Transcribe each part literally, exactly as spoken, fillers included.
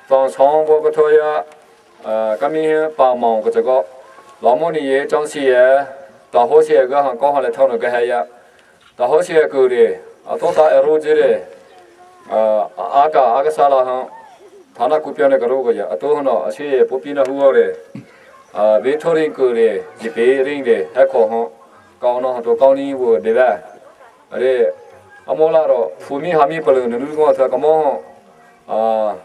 Tao song bo ka thoi ya, ah, ka mi he pa mong ka cha ko. Lo mo ni ye chong si ye, ta ho si ye ga hang ko hang le thao no ka he ya. Ta ho si ye ku re, a to ta e ro je re. Ah, a ka, a ka sa la hang. Tha na ku pia ne ka ro ka ya, a to no, a si ye po pi na hu re. Ah, ve tho ring ku re, ji pe ring re, he ko hang. Ka no hang to ka ni wo de ba. Are, a mo la ro, fu mi ha mi pa lu nu nu ko ta ka mo hang. Ah,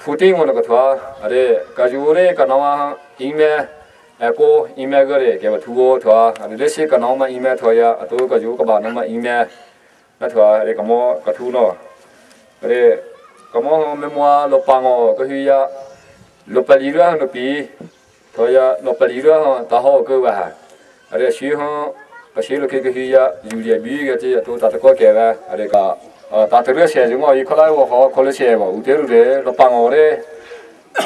Putin wo na ka thua, are, ka ju re ka naw ma email, e ko email ga re, ke ba thu wo thua, are, le si ka naw ma email thua ya, a to ka ju ka ba naw ma email, na thua, are, ka mo, ka thu no. Are, ka mo hang me mo lo pa ngo, ka hu ya, lo pa li ra no pi, Thua ya, no pali ra ha, ta ho ko ba ha. Are si ho, ka si lo ke ke hi ya, yu ya bi ga che ya to ta ta ko ke ba. Are ka, ah, ta ta re se ju ngo, i ko lai wo ho, ko le se wo, u te ru re, lo pa ngo re.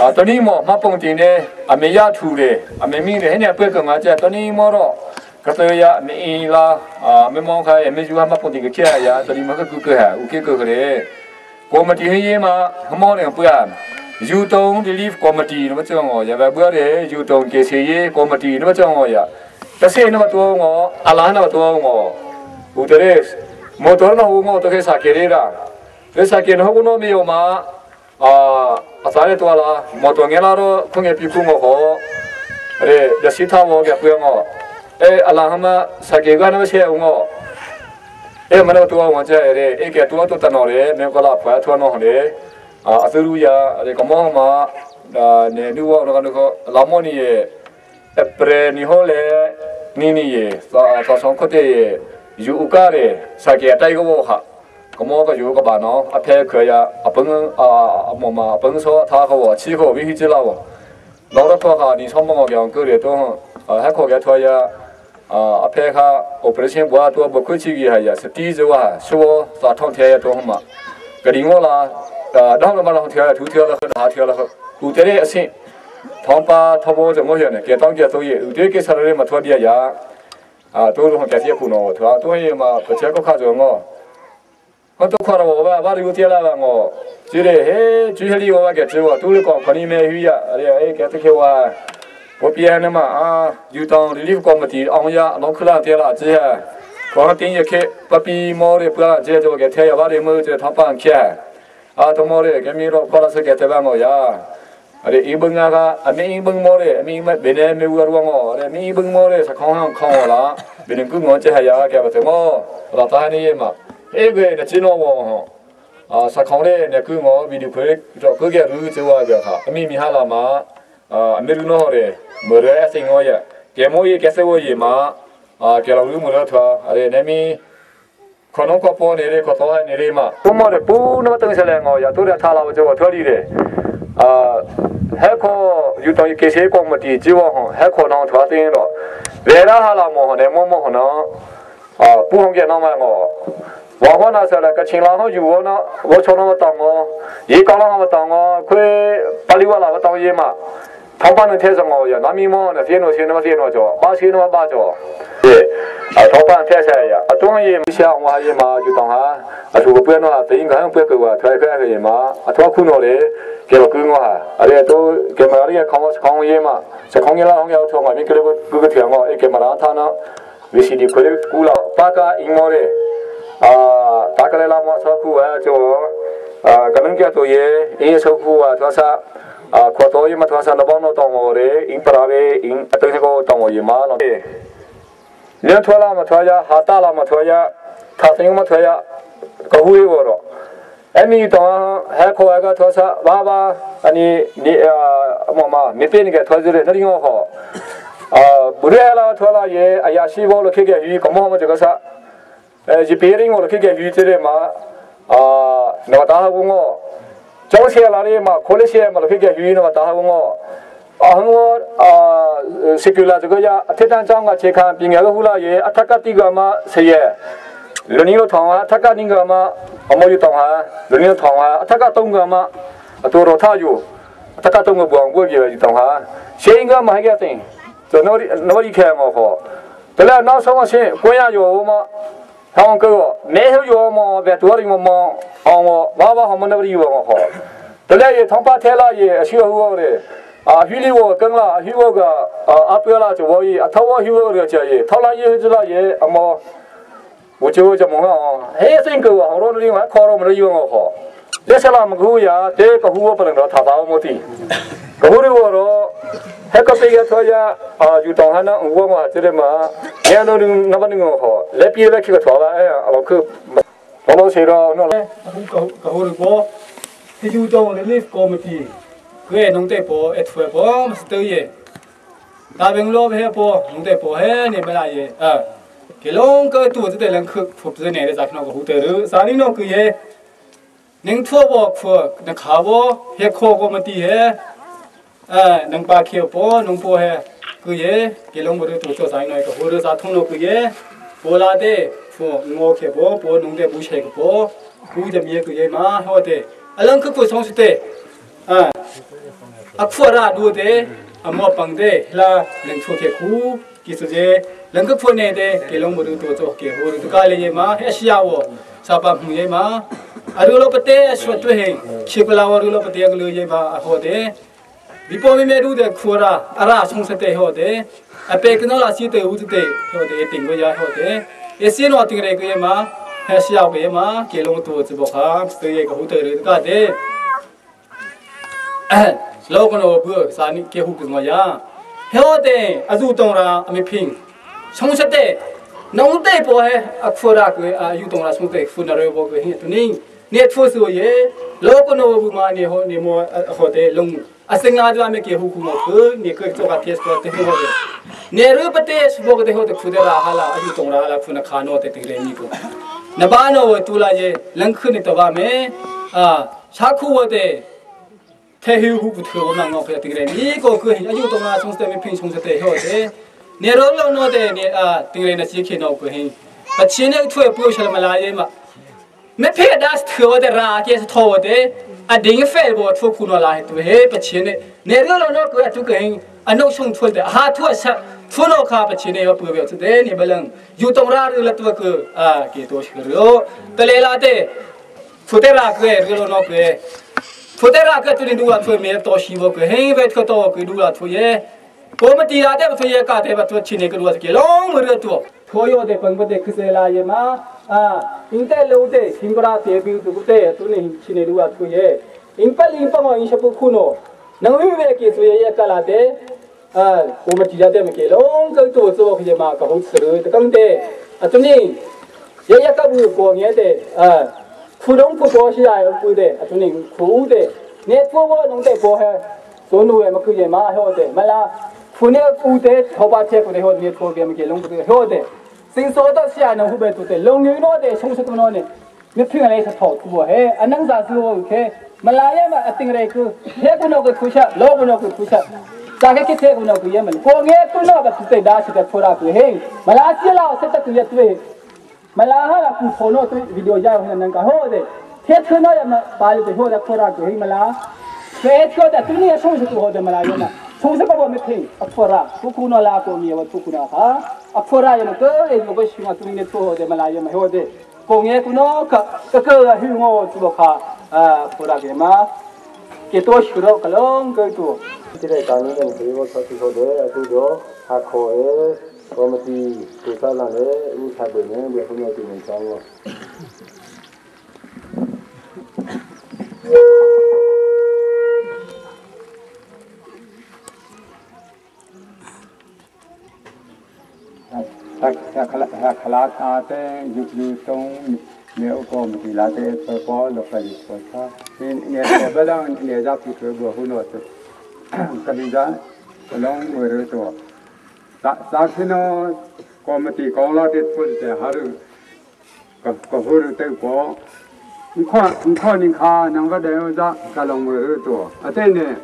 Ah, to ni mo, ma pong ti ne, a me ya thu re, a me mi re, he ne pe ko nga che, to ni mo ro. Ka to ya, me i la, ah, me mo kha, e me ju ha ma pong ti ke kia ya, to ni mo ka ku ke ha, u ke ko re. Committee he ye ma, hmo ne pua. Youth Relief Committee no ba chang o ya ba bua re, Youth K C A Committee no ba chang o ya. Ta se no ba to ngo, ala no ba to ngo. U te re, motor no hu ngo to ke sa ke re ra. Re sa ke no hu no mi yo ma, a, a sa re to ala, motor nge la ro, khu nge pi khu ngo ho. Re, da si tha wo ke pua ngo. E, ala hama, sa ke ga no se ngo. E, ma no to wa wang cha re, e ke to to ta no re, me ko la pha to no re. A, a su ru ya, re ko mo ma, a, ne nu wa no ka nu ko, la mo ni ye, April ni ho le, ni ni ye, sa, sa song ko te ye, ju u ka re, sa ke tai ko wo ha. Ko mo ka ju ka ba no, a phe ko ya, a pung, a, a mo ma, a pung so, tha ko wo, chi ko, vi hi chi la wo. Lo ra to ka ni so mo ke ang ko re to, a, ha ko ke to ya, A, a phe kha operation bua tua bua khu chi gi ha ya, sa ti zu ha, su wo, sa thong thia ya to hma. Ka ding wo la, a, dang la ma la thong thia ya, thu thia la, ha thia la, u te re a si. Thong pa, thong bo za mo ya ne, ke tong ke to ye, u te ke sa re ma thua dia ya. A, to lo ke thia ku no, thua, to ye ma, pa che ko kha zo ngo. Hma to khua ra wa, wa ri u tia la wa ngo. Chi re he, chi he li wa ke chi wa, tu le ko, ko ni me hu ya, a le, e, ke te ke wa. Ko pi ha na ma, a, Youth Relief Committee, ong ya, long khu la tia la chi ha. Ko ha tin ya ke, pa pi mo re pua, je jo ke te ya, wa re mo je thong pa ke. A, to mo re, ke mi ro ko la se ke te wa ngo ya. Are, i bung a ka, a mi i bung mo re, a mi ma, be ne me wa ruang o, are, mi i bung mo re, sa khong hang khong o la, be ne ku ngo che ha ya, ke ba te mo, la ta ni ye ma. E ge, na chi no wo ho. A, sa khong re, ne ku ngo, video ku re, ro ku ge ru che wa ge ha. A mi mi ha la ma, a, a mi ru no ho re, mo re, a sing o ya. Ke mo ye, ke se wo ye ma, a, ke la ru mo re tha, are, ne mi, Khonong ko po ne re, ko to ne re ma. Pu mo re, pu no tong sa le ngo ya, tu re tha la wo cho, tu ri re. A, he ko, yu tong ke se ko mo ti ji wo ho, he ko nong thua tin ro. Ve ra ha la mo ho ne, mo mo ho no. A, pu hong ke no ma ngo. Wa ho na sa la ka ching la ho yu wo no, wo cho no ma tong ngo. Yi ka la ho ma tong ngo, kwe pali wa la ma tong ye ma. Thawpa nung thei sa ngo ya, na mi mo na thei no thei no thei no cho, ba thei no ba cho. Ye, a thawpa thei sa ya, a tung ye mi sia wa ye ma ju tong ha, a thu ko pwe no a te ing ka hang pwe ko wa thai ka ye ma, a thawpa khu no le, ke lo ku ngo ha. A le to ke ma ri khong sa khong ye ma, sa khong ye la hong ya thawpa mi ke le ku ke thei ngo, e ke ma ra tha na. V C D khole ku la pa ka ing mo re. A, ta ka le la mo sa khu wa cho. A, ka nung kia to ye, ing sa khu wa thua sa. A, khua to ye ma thua sa na bang no tong mo re, ing para ve, ing a tong ko tong mo ye ma no. Ne thua la ma thua ya, ha ta la ma thua ya, tha sing ma thua ya, ka hu ye wo ro. Ami tong ha ko ga thua sa, ba ba, ani, ni, a, mo ma, mi pe ni ga thua zure, na ri ngo ho. A, bu re la thua la ye, a ya si bo lo ke ge hi, ko mo ma je ga sa. E, ji pe ri ngo lo ke ge hi te re ma, a, na ta ha bu ngo. Chong se la re ma, ko le se ma lo ke ge hi na ta ha bu ngo. A hang wo, a, secular te ko ya, a te tan chang ga che khan, pi nga lo hu la ye, a ta ka ti ga ma, se ye. Lo ni lo thong ha, a ta ka ni ga ma, a mo yu tong ha, lo ni lo thong ha, a ta ka tong ga ma, a to ro tha yu, a ta ka tong ga buang bu ge yu tong ha. Se ing ga ma ha ge ting. To no ri, no ri ke mo ko. To la no so ma se, ko ya yo ma, hong ko, me ho yo mo, ve to ri mo mo, hong wo, wa wa ho mo no ri yo mo ko. Tale ye thangpa thela ye a siu hu re. A hili wo kang la a hiu ga a pia la chu wo yi a thao hu re cha ye thao la ye hu la ye a mo. Wo chu wo cha mo ha. He sing ko ho ro ni ma kho ro mo yu ngo ho. Te sa la mo hu ya te ka hu wo pa ro tha ba mo ti. Ka hu ri wo ro. He ka pe ya tho ya a yu tong ha na wo mo ha te ma. Ya no ni na ba ni ngo ho. Le pi le ki ka tho ba ya a lo ku. Tawlô sei ro no. Ka hu, ka hu, ka hu ri bo. He yu tawlô relief committee. Kei nung te po, et fue po, mas te ye. Ta beng lo he po, nung te po he, ne bela ye. A. Ke long ka tu te lang khuk, khuk te ne, sa no ka hu te ru. Sa ni no kei ye. Ning thua bo, khua, na kha bo, he kho committee he. A, nang pa khia po, nung po he, kei ye, ke long bo ru tu cho sa noi ka hu ru sa thung no kei ye, po la te, po ngo khia po, po nung te bu shai ka po, bu te mi kei ye ma, ho te, a lang ka ko song su te, a, a khua ra du te, a mo pang te, la, nang thua khia khu, ki su je, lang ka khua ne te, ke long bo ru tu cho ke hu ru tu ka le ye ma, he sia wo, sa pa hmu ye ma, a ru lo pa te, a su tu he, chi pa la wo ru lo pa te, a lu ye ma, a ho te, Bipo mi me ru te khua ra, a ra song sa te ho te. A pe kei no la si te hu te ho te, e ting ko ya ho te. E si no ting re ko ye ma, he sia ko ye ma, ke long tu chu bo kha, te ye ka hu te re ka te. Lo ko no bu sa ni ke hu ko ma ya. He ho te, a zu tong ra, a mi phing. Song sa te, nung te po he, a khua ra ko, a yu tong ra song te, fu na re bo ko he tu ni. Ne thu su ye, lo ko no bu ma ne ho, ne mo, a ho te, long. A sing la dua me ke hu khu mo khu, ne ko cho ka test ko te hu ho de. Ne ru pa te su bo ko te ho te khu de la ha la, a yu tong la ha la khu na kha no te te re ni ko. Na ba no wo tu la ye, lang khu ni to ba me, a, sa khu wo te, te hu hu khu thu wo na ngo ke te re ni ko khu, a yu tong la song te me phin song te ho te. Ne ro lo no te, ne, a, te re na si ke no ko hin. Pa chi ne thu pu sha ma la ye ma. Me phe das thu wo te ra ke sa tho wo te, a ding fe bo thu khu no la he tu he, pa chi ne. Ne ro lo no ko a tu ke hin, a no sung thu te, ha thu sa, thu no kha pa chi ne yo pu be tu te, ne ba lang. Yu tong ra ru la tu ko, a, ke to shi ro. Ta le la te, thu te ra ke, ru lo no ke. Thu te ra ke tu ni du la thu me to shi wo ke, he ve thu to ke du la thu ye. Committee la te ba thu ye ka te ba thu chi ne ke du la ke long mo ru tu. Thu yo te pang ba te khu se la ye ma. A, in te lo te, hin ko ra te bi tu te, tu ni chi ne du la thu ye. In pa ling pa ngo in sa pu khu no. Nang wi ve ke thu ye ye ka la te. A, committee la te me ke long ka to cho ke ma ka hong sru te kang te. A tu ni. Ya ya ka bu ko nge te. A, khu dong khu ko si ya pu te. A tu ni khu te. Ne khu wo long te ko he. So nu e ma khu ye ma he o te. Ma la. Khu ne khu te tho ba che ko te ho ne tho ke ma ke long ko te ho te. Sing so ta si ya na hu be tu te. Long ni no te song sa ko no ne. Mi phi ngai sa tho ku bo he, a nang za zu o ke. Malaya ma a ting rei ku. He ku no ku thu sha, lo ku no ku thu sha. Sa ke ki the ku no ku ye man. Ko nge ku no ka tu te da si ka thora ku he. Mala si la se ta ku ye tu he. Mala ha la ku pho no tu video ya he nang ka ho de. The thu no ya ma pa le te ho da thora ku he mala. Ke thu da tu ni ya song sa tu ho de malaya ma. Song sa ka bo mi phi. A thora. Ku ku no la ko mi wa tu ku na ha. A thora ya ma ke e yo ko si ma tu ni thu ho de malaya ma ho de. Ko nge ku no ka, ka, ka, ka hi ngo tu lo kha, a, pura ke ma. Ke to shu ro ka long ke tu. Ti re ka ni dang hi ngo sa ti ho de, a tu do, a kho e, ko ma ti, tu sa la le, u sa de ne, be ku no ti ne sa ngo. He, he, he, he, khala, he, khala, a, te, yu, yu tong, ne, u ko, mi, la, te, po, po, lo, ka, li, po, sa. Ni, ne, ne, ba, la, ne, ja, pi, ko, bo, hu, no, te. Ka, li, ja, ka, long, wo, ro, to. Sa, sa, si, no, ko, mi, ti, ko, la, te, po, te, ha, ru. Ka, ka hu ru te po. Nkho, nkho ni kha, nang va dei za, ka long ru to. A te ne,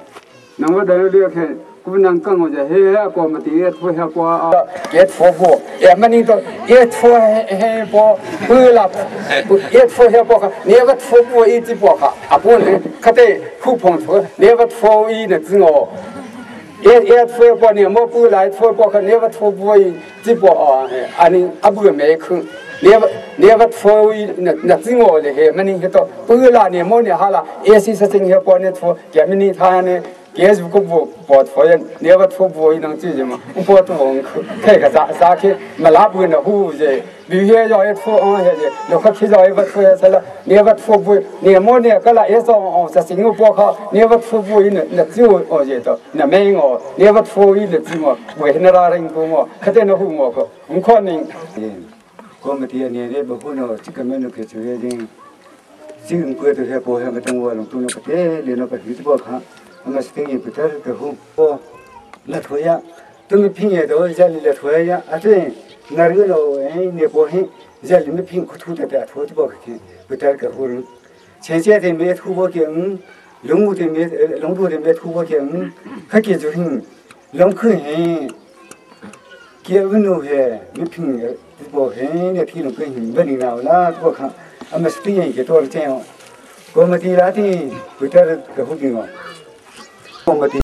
nang va dei le khe, ku nang ka ngo ja, he, he, ko ma ti, e, phu, he, ko, a. E, phu, ko. E, ma ni to, e, phu, he, he, po, pu la, pu, e, phu, he, po ka, ne va phu, po, i ti po ka. A po ne, ka te, hu phong phu, ne va phu, i ne zi ngo. E, e, phu, po, ne mo pu la, e, phu, po ka, ne va phu, po, i ti po, a, he. A ni, a bu me khu. Neva, neva tho i na, na tsingo le he mani he to. Pula ne mo ne hala. Esi sa sing he po ne tho. Ke mani tha ne. Ke zu ko bo po tho ya. Neva tho bo i nang tsi je ma. U po to ong ko. Ke ka sa, sa ke. Ma la bu na hu je. Bi he yo e tho o he je. Lo ka ki yo e va tho ya sa la. Neva tho bo. Ne mo ne ka la e so o sa sing u po ka. Neva tho bo i na, na tsi o je to. Na me ngo. Neva tho i na tsi ngo. Bo he na ra ring ko ngo. Ka te na hu ngo ko. Ong ko ning. Committee a ne le ba hu no, chi ka me no ke chu ye ding. Chi ung kue to he po he ma tang wa long tu no pa te, le no pa hi to pa kha. Ama sting ye pa tar ka hu po. La tho ya. Tu mi phin ye do, ya li la tho ya. A te, na ri no, eh, ne po he. Ya li mi phin ku thu ta ta tho to pa ke. Pa tar ka hu ru. Chen che te me thu po ke, mm. Long te me, eh, long te me thu po ke, mm. Kha ke ju hin. Long khu he. Ke unu he, mi phin, eh, ti po he, ne thi no ke hin, ba ni na la, ti po kha, ama sti ye ke tor che o. Committee la ti, Peter ka hu ding o. Committee